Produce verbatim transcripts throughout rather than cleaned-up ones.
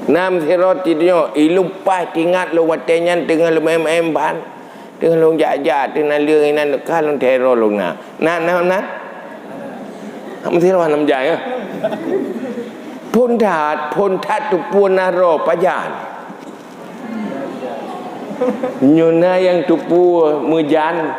Na meusidroe cit nyoe, i lôn paih teuingat lôn watée nyan teungoh lôn M M ban, teungoh lôn jak-jak, teungoh na leueng inan ka lôn sidroe lôn na. Na, na, na? Meusidroe hana meujan, ya? Phon that, phon that teupeue na droe pajan. Nyoe na nyang teupeue meujan,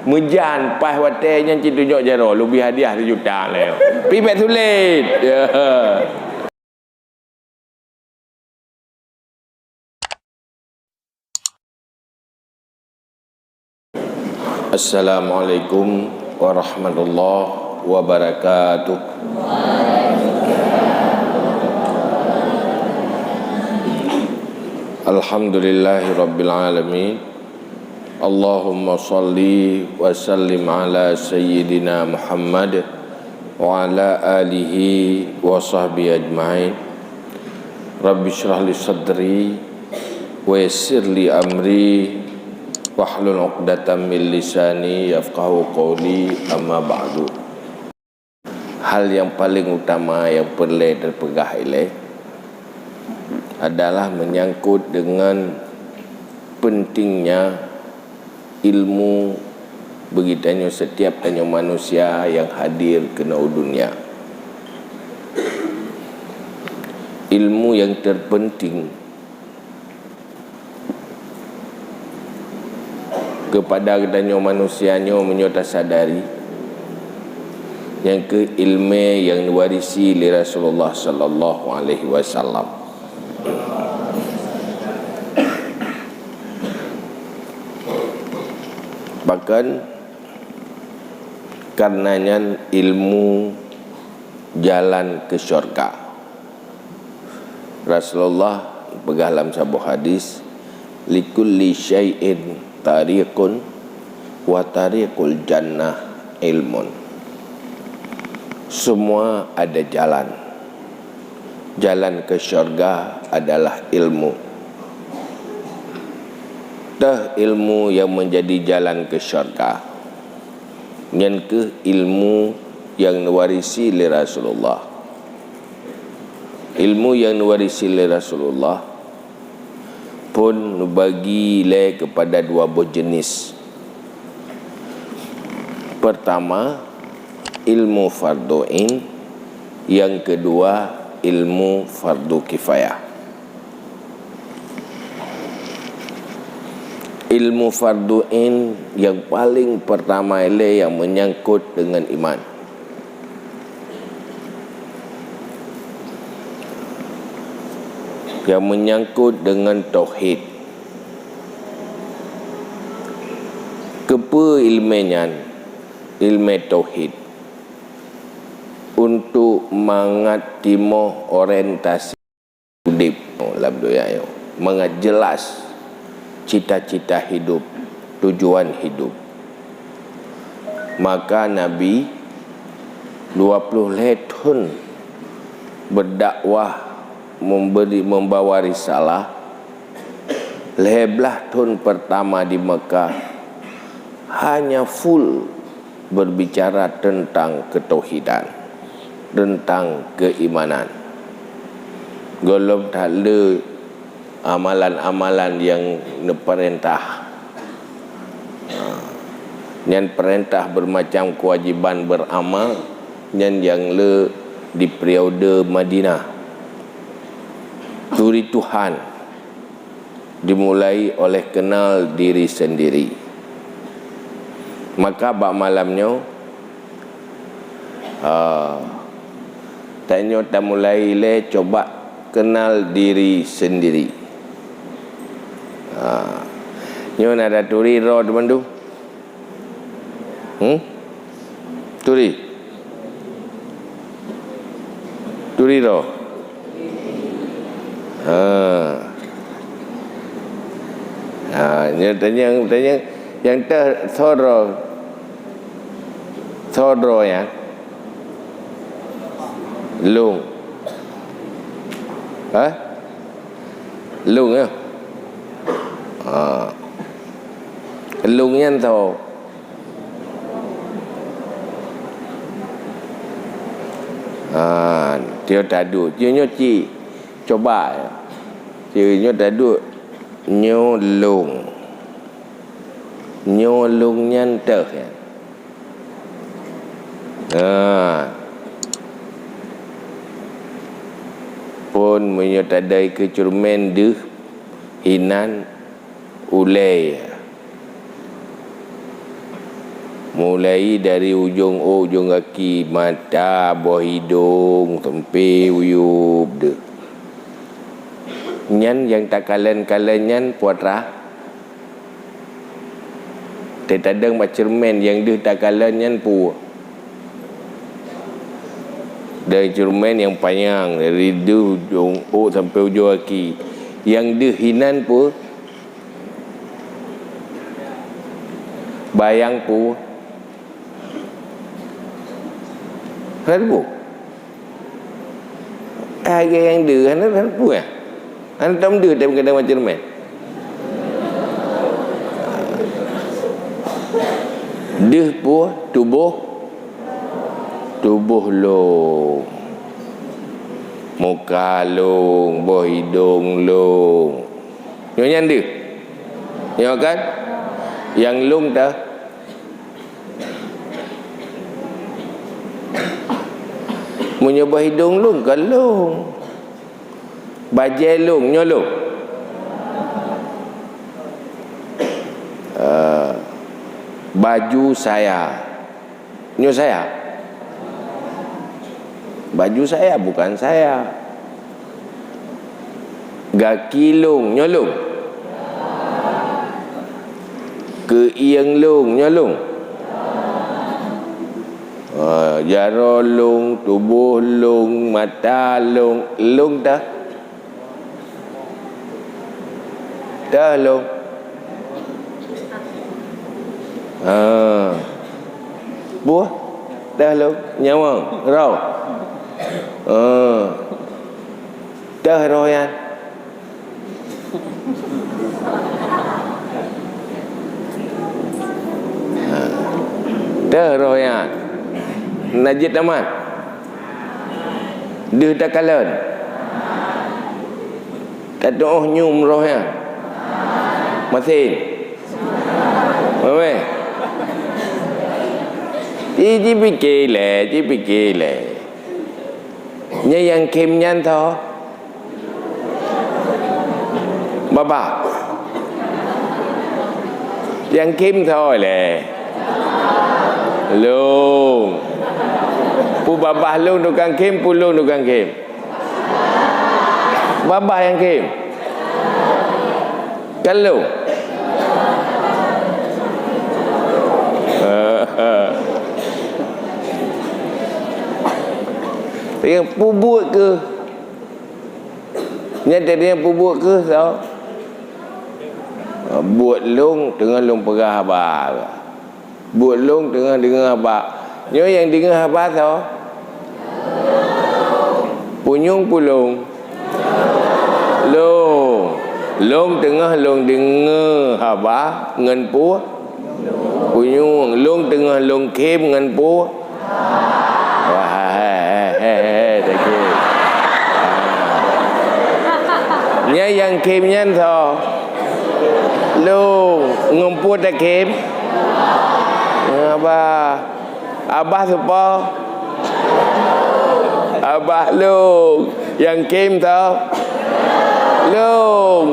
meujan paih watée nyan cit tunyok jaroe, leubeh hadiah sijuta lé. Pi bék sulet. Ya. Assalamualaikum warahmatullahi wabarakatuh. Alhamdulillahirabbil alamin. Allahumma shalli wa sallim ala sayyidina Muhammad wa ala alihi wa sahbihi ajma'in. Rabbi shrah li sadri wa yassir li amri wahlul 'uqdatam min lisani yafqahu qawli, amma ba'du. Hal nyang paleng utama nyang peureulée teupeugah ilée adalah meunyangkot deungon pentingnya ilmu bagi tanyoe, setiap tanyoe manusia nyang hadir keunoe u dunia. Ilmu nyang terpenting keupada geutanyoe manusia nyoe meunyoe tasadari, nyang kheueh iéleumé nyang neuwarisi lé Rasulullah sallallahu alaihi wasallam. Bahkan, karena nyan ilmu jalan ke syurga. Rasulullah peugah lam saboh hadis, "Likulli syai'in tariqun, wa tariqul jannah ilmun." Semua ada jalan. Jalan ke syurga adalah ilmu. Teuh ilmu yang menjadi jalan ke syurga. Nyan kheueh ilmu nyang neuwarisi lé Rasulullah. Ilmu nyang neuwarisi lé Rasulullah phon neubagi lé keupada dua boh jeunèh. Pertama, ilmu fardhu ain, nyang keudua, ilmu fardhu kifayah. Ilmu fardhu ain nyang paleng peurtama ilée nyang meunyangkot deungon iman. Nyang meunyangkot deungon tauhid. Keupeue iéleumé nyan? Iéleumé tauhid. Untuk mangat timoh orientasi udeb lam donya nyoe, mangat jeulaih cita-cita hidup, tujuan hidup. Maka Nabi dua ploh lhée thon berdakwah, memberi, membawa risalah, lhée blaih thon pertama di Mekah hanya full berbicara tentang ketauhidan, tentang keimanan. Gohlom that le amalan-amalan nyang neupeurintah. Ha. Nyan peurintah bermacam kewajiban beramal, nyan nyang le di periode Madinah. Turi Tuhan dimulai oleh kenal diri sendiri. Maka bak malam nyoe, ah, tanyoe tamulai lé cuba kenal diri sendiri. Ah, nyoe na taturi droe teuma tu. Hmm? Turi. Turi droe. Ha. Ha, nyoe tanyong, tanyong nyang teuh soe droe. Soe droe nyan? Lôn. Ha? Lôn, ya? Ha. Lôn nyan soe? Ha, tio tadu. Tio nyoe cit. Cuba, ya. Nyoe taduek, nyoe lông. Nyoe lông nyan teuh, ya. Ha. Phôn meunyoe tadai keu ceureumen deuh, hinan, ulée. Mulai dari ujong ôk, ujong gaki, mata, boh idông, sampai uyueb deuh. Nyan nyang takalon-kalon nyan peue rhah. Teuh tadong bak ceureumen nyang deuh takalon nyan peue. Dan ceureumen nyang panyang dari deuh ujong ôk sampai ujong gaki. Nyang deuh hinan peue? Bayang peue? Hana teupeue. Hai nyang deuh, hana, hana teupeue, eh? Hana tom deuh, tapi kadang macam mana? Deuh peue? Tuboh. Tuboh lông. Muka lông, boh idông lông. Nyoe nyan deuh. Nyoe kan? Nyang lông teuh. Meunyoe boh idông lông, ka lông. Bajée lông, nyoe lông. Eh, baju saya. Nyoe saya. Baju saya, bukan saya. Gaki lông, nyoe lông. Keuieng lông, nyoe lông. Ha, jaroe lông, tuboh lông, mata lông, lông teuh. Teuh lông. Ha. Peue? Teuh lông. Nyawöng. Roh. Ha. Teuh roh nyan. Ha. Teuh roh nyan. Na jeuet tamat. Deuh takalon. Tatu'oh nyum roh nyan. Masen. Wéh. Ji, jipike lé, jipike lé. Nyan nyang khém nyan tho. Babah. Nyang khém tho lé. Lông. Peue babah lông tukang khém, peue lông tukang khém. Babah nyang khém. Kan lông. Nyang peubuet keuh. Nyan tadi nyang peubuet keuh soe? Buet lông teungoh lông peugah haba. Buet lông teungoh deungoe haba. Nyoe nyang deungoe haba soe? Punyueng peue lông? Lông. Lông teungoh lông deungoe haba ngon peue? Punyueng. Lông teungoh lông khém ngon peue? Wah, he, he, he, he, he, teukhém. Nyan nyang khém nyan soe? Lông. Ngon peue takhém? Ngon babah. Babah soe po? Babah lông. Nyang khém soe? Lông.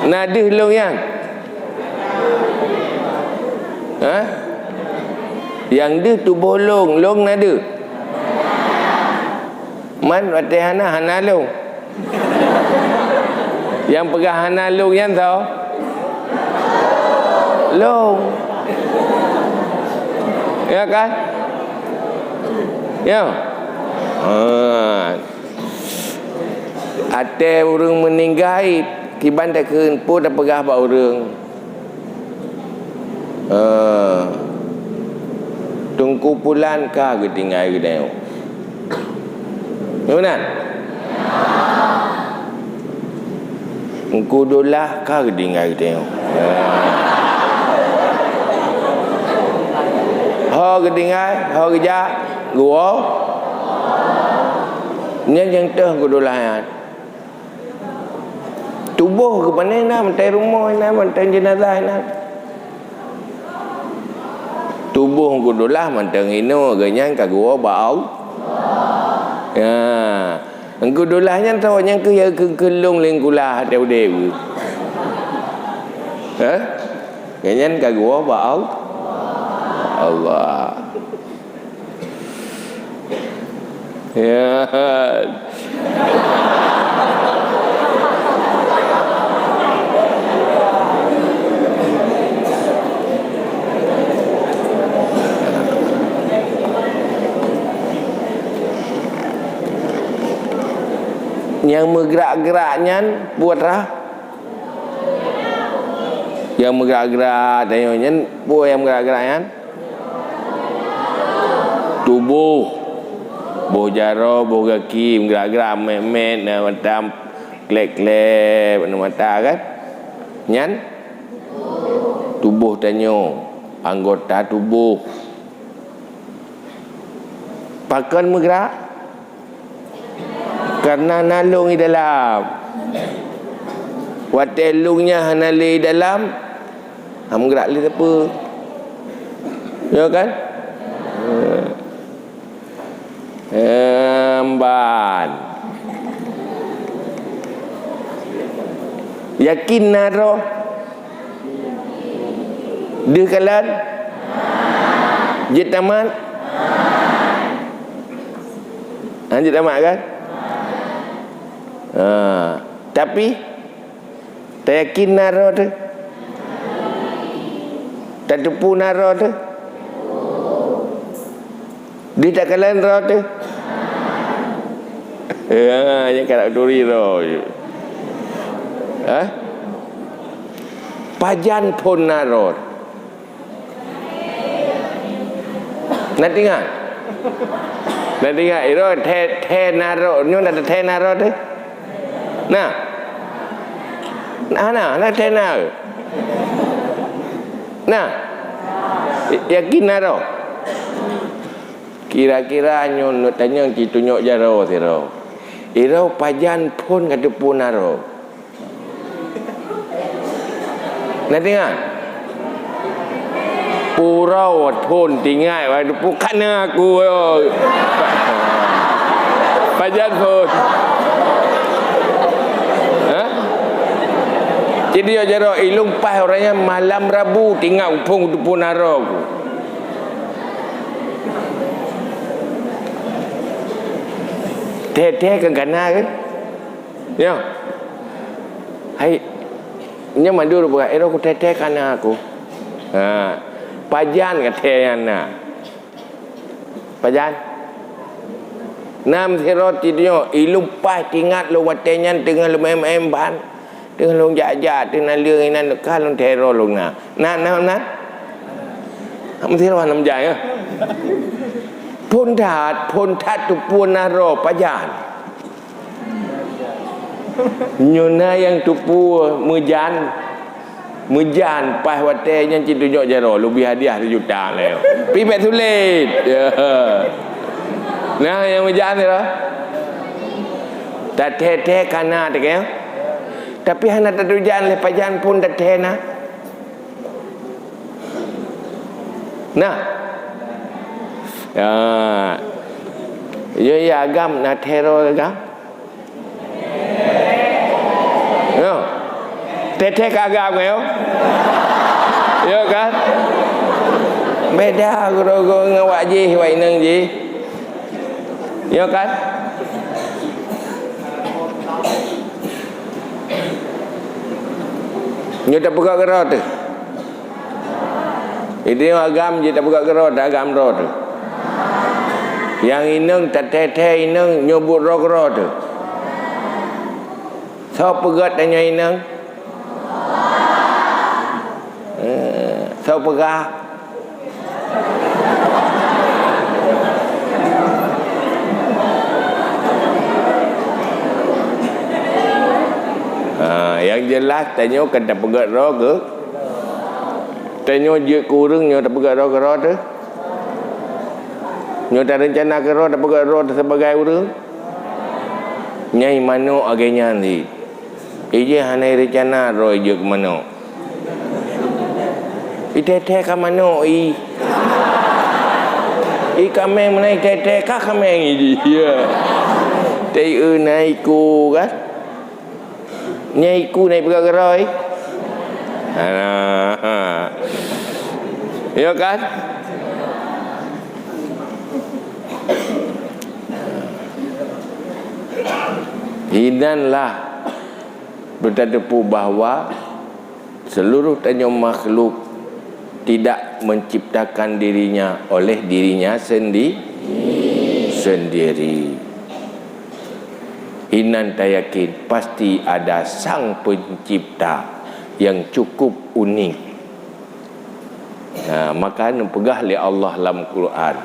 Na deuh lông nyan? Hah? Nyang deuh tuboh lông, lông na deuh? Man watée hana, hana lông. Nyang peugah hana lông nyan soe? Lông. Ya kan? Ya. Ha. Watée ureuëng meuninggai, kiban takheun peue tapeugah bak ureuëng. Eh, Teungku Pulan ka geutinggai geutanyoe. Meunan? Teungku Dolah ka geutinggai geutanyoe. Ya. Ho geutinggai, ho geujak, geuwoe. Nyan nyang teuh Teungku Dolah nyan. Tuboh geuh pane na, mantong rumoh na, mantong jeunazah na. Tuboh Teungku Dolah mantong inoe, geuh nyan ka geuwoe bak Allah. Ya. Teungku Dolah nyan soe nyang keu ya keu keulong lé Teungku Lah teuh udeb. Ha? Geuh nyan ka geuwoe bak Allah. Allah. Ya. Nyang meugrak-grak nyan putra. Nyang meugrak-grak tanyoe nyan, peue nyang meugrak-grak nyan? Tuboh. Boh jaroe, boh gaki, meugrak-grak, mét-mét, na mata, klép-klép, na mata kan? Nyan tuboh tanyoe, anggota tuboh. Pakon meugrak? Kareuna na lông di dalam. Watée lông nyan hana lé di dalam, hana meugrak lé sapeue. Ya kan? Emban. Yakin na roh? Deuh kalon? Jeuet tamat? Ha, jeuet tamat kan? Ha. Tapi, tayakin na roh teuh? Tateupeue na roh teuh? Deuh takalon roh teuh? Ya, nyang ka turi roh. Ha? Pajan phon na roh? Na teuingat? Na teuingat, iroe thee, thee na roh, nyoe na thee na roh teuh? Na? Na, na, na thee na. Na? Yakin na roh? Kira-kira nyoe neutanyong cit tunyok jaroe sidroe. Iroe pajan phon ka teupeue na roh? Na teuingat? Uroe phon teuingat, watée phon ka na aku. Pajan phon. Ha? Jadi, ya, jaroe ilong paih uroe nyan malam Rabu teuingat phon teupeue na roh aku. Thee-thee kan ka na kan? Ya. Hai, nyoe mandum beurangkat, eh, roh ku thee-thee ka na aku. Ha. Pajan ka thee nyan na? Pajan? Na meusidroe cit nyoe, ilong paih teuingat lôn watée nyan teungoh lôn meu'en-meu'en ban. Teungoh lôn jak-jak, teungoh naleueng inan ka lôn thee roh lôn na. Na, na, na? Meusidroe na meujan, ya? Phon that, phon that teupeue na roh, pajan? Nyoe na nyang teupeue meujan, meujan paih watée nyan cit tunyok jaroe, leubeh hadiah sijuta lé. Pi bék sulet. Ya. Na nyang meujan sidroe? Tathee-thee ka na teuh, ya? Tapi hana tateujan lé pajan phon tathee na. Na? Ya. Yo, ya, agam na thee roh agam? Yo. Thee-thee ka agam, yo? Yo kan? Beda guru-guru ngon wak jih, wak inong jih. Yo kan? Nyoe tapeugah keudroe teuh. Jadi agam jih tapeugah keudroe teuh, agam droe teuh. Nyang inong tathee-thee inong nyoe buet droe keudroe teuh. Soe peugét tanyoe inong? Eh, soe peugah? Ha, Nyang jeulaih, tanyoe kan tapeugét droe keu, tanyoe jeuet keu ureuëng nyoe tapeugét droe keudroe teuh. Nyoe tareuncana keudroe tapeugét droe teuh sibagai ureuëng. Nyang manok lagée nyan cit. Ijih hana reuncana droe jeuet keu manok. Itée-tée ka manok i. I kaméng meunan itée-tée ka kaméng ijih. Ya. Tée na iku kan. Nyang iku na ipeugah keudroe. Hana. Ya kan? Inan lah beutateupeue bahwa seluruh tanyoe makhluk tidak menciptakan dirinya oleh dirinya sendi-, sendiri. Inan tayakin pasti ada Sang Pencipta yang cukup unik. Nah, maka neupeugah lé Allah lam Quran,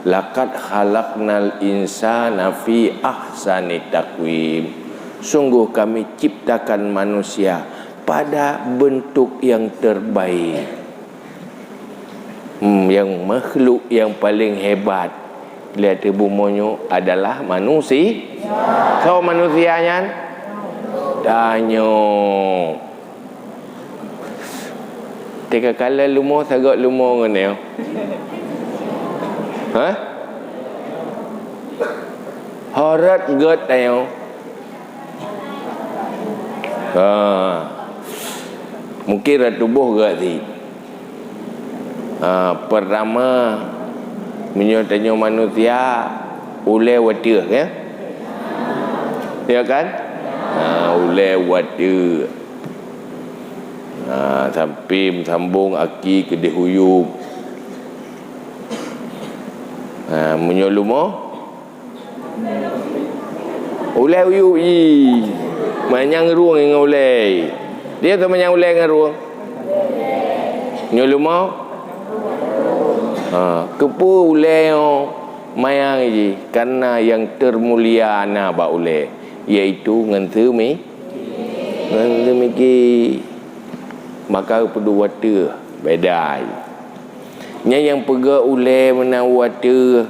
"Laqad khalaqnal insana fi ahsani taqwim." Sungguh Kami ciptakan manusia pada bentuk yang terbaik. Hmm, yang makhluk yang paling hebat di ateueh bumoe nyoe adalah manusia. Soe manusia nyan? Tanyoe. Teuka kala lumo sagot lumo ngon nyoe. Ha? Horot gét tanyoe. Ha. Mungkin rot tuboh gét sih. Ha, pertama, meunyoe tanyoe manusia, ulée wateueh, ya? Ya kan? Ha, ulée wateueh. Ha, sampai meusambong aki keudeh uyueb. Ha, meunyoe lumo, ulée uyueb jih. Manyang rueng ngon ulée. Dia tu manyang ulée ngon rueng. Nyoe lumo. Ha, keupeue ulée nyoe manyang jih? Karena yang termulia na bak ulée, yaitu ngon seumi-, ngon seumiki. Maka peuduek wateueh beda. Nyan nyang peugah ulée meunan wateueh.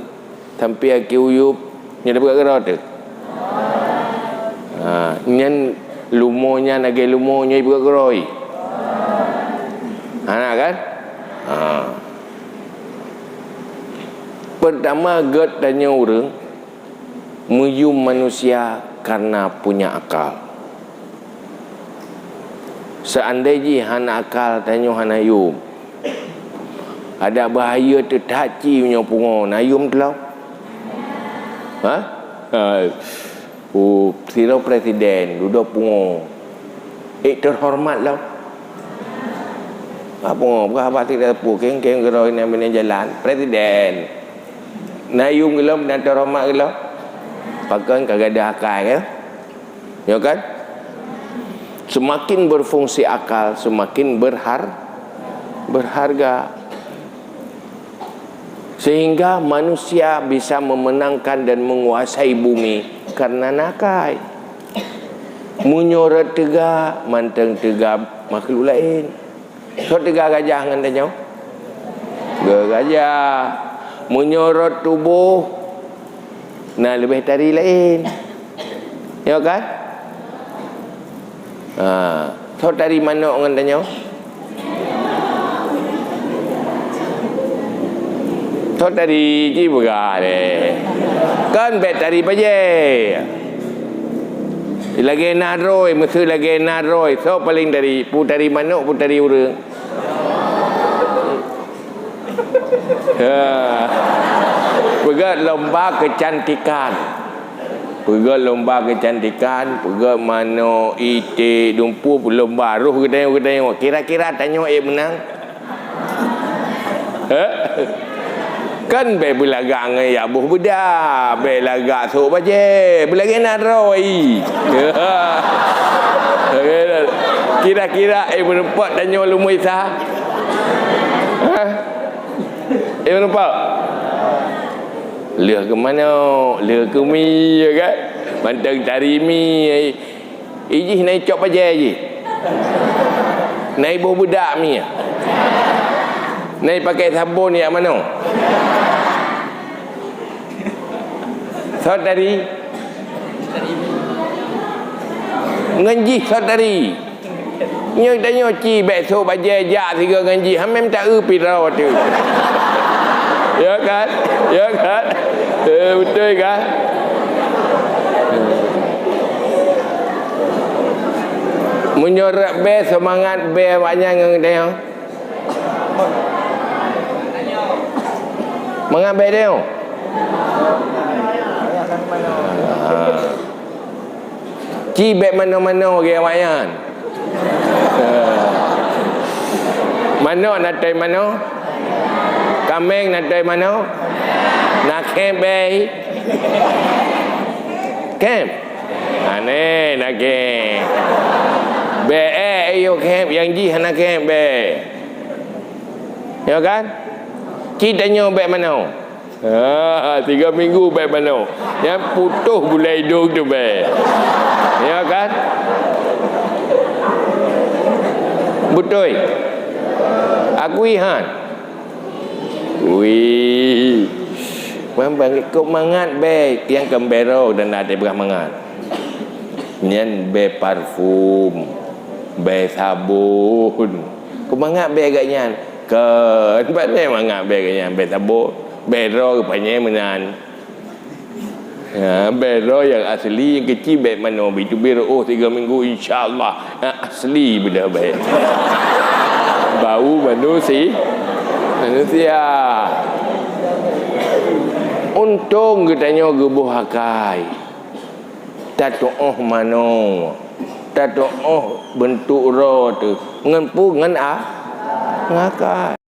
Sampai aki uyueb, nyoe tapeugah keudroe teuh. Ha, nyan lumo nyan lagée lumo nyoe ipeugah keudroe. Hana kan? Ha. Pertama, gét tanyoe ureuëng meuyuem manusia karena punya akal. Seandai jih hana akal, tanyoe hana yuem. Adak bahaya teuh that cit nyoe pungo, na yuem teuh lom? Ha? Ha. Oh, sidroe presiden, dudoe pungo. Eh, terhormat lom. Ha, pungo, bukan haba tidak teupeu, keng-keng keudroe inan bak jalan. Presiden. Na yuem geulom, na terhormat geulom. Pakon ka gadôh akai, ya? Ya kan? Semakin berfungsi akal, semakin berhar-, berharga. Sehingga manusia bisa memenangkan dan menguasai bumi karena na akai. Meunyoe rot teuga, mantong teuga makhluk laén. Soe teuga gajah ngon tanyoe? Gajah. Meunyoe rot tuboh, na leubeh tari laén. Ya kan? Ha, soe tari manok ngon tanyoe? Soe tari jipeugah lé. Kan bék tari bajée. Lagée na droe, meuseu lagée na droe. Soe paleng tari? Peue tari manok, peue tari ureuëng? Ha. Peugét lomba keucantikan. Peugét lomba keucantikan, peugét manok, iték, dumpeue, lomba roh geutanyoe-geutanyoe. Kira-kira tanyoe ék meunang? Ha? Kan bék beulagak ngon jak boh beuda, bék lagak sôk bajée, beulagée na droe. Kira-kira, eh, meureumpok tanyoe lumoe sa? Ha? Eh, meureumpok? Lheueh keu manok, lheueh keu mi, ya kan? Mantong tari mi, eh. Ijih na icok bajée jih. Na iboh beudak mie. Na ipakèk sabon jak manoe. Sot tadi. Ngon jih sot tadi. Nyoe tanyoe ci bèk sôk bajèe jak sigoe ngon jih. Hamé mita eu pih droe teuh. Ya kan? Ya kan? Eh, beutôi kan? Meunyoe rot bèe, seumangat bèe awaknyan ngon tanyoe. Mangat bèe tanyoe. Ha. Ci bèk manoe-manoe lagèe awaknyan. Ha. Manok na toe manoe. Kaméng na toe manoe. Na khép bèe. Khép. Aneh na khép. Bèe ék yôh khép, nyang jih hana khép bèe. Ya kan? Ci tanyoe bèk manoe. Ha, tiga minggu bèk manoe. Nyan putôh gulèe idông teuh bèe. Ya kan? Beutôi. Akui han. Wih. Bang, bang, kok mangat bèe nyang keu bèe droe dan na teupeugah mangat. Nyan bèe parfum, bèe sabon. Kok mangat bèe geuh nyan? Kon, pane mangat bèe geuh nyan, bèe sabon. Bèe droe panyang meunan. Ha, bèe droe nyang asli, nyang keuci bèk manoe, bèk teubiet reuôh tiga minggu, insya Allah, ha, asli beudôh bèe. Bau manusi-, manusia. Untông geutanyoe geuboh akai. Tatu'oh manoe, tatu'oh beuntuk droe teuh, ngon peue, ngon a-, ngon akai.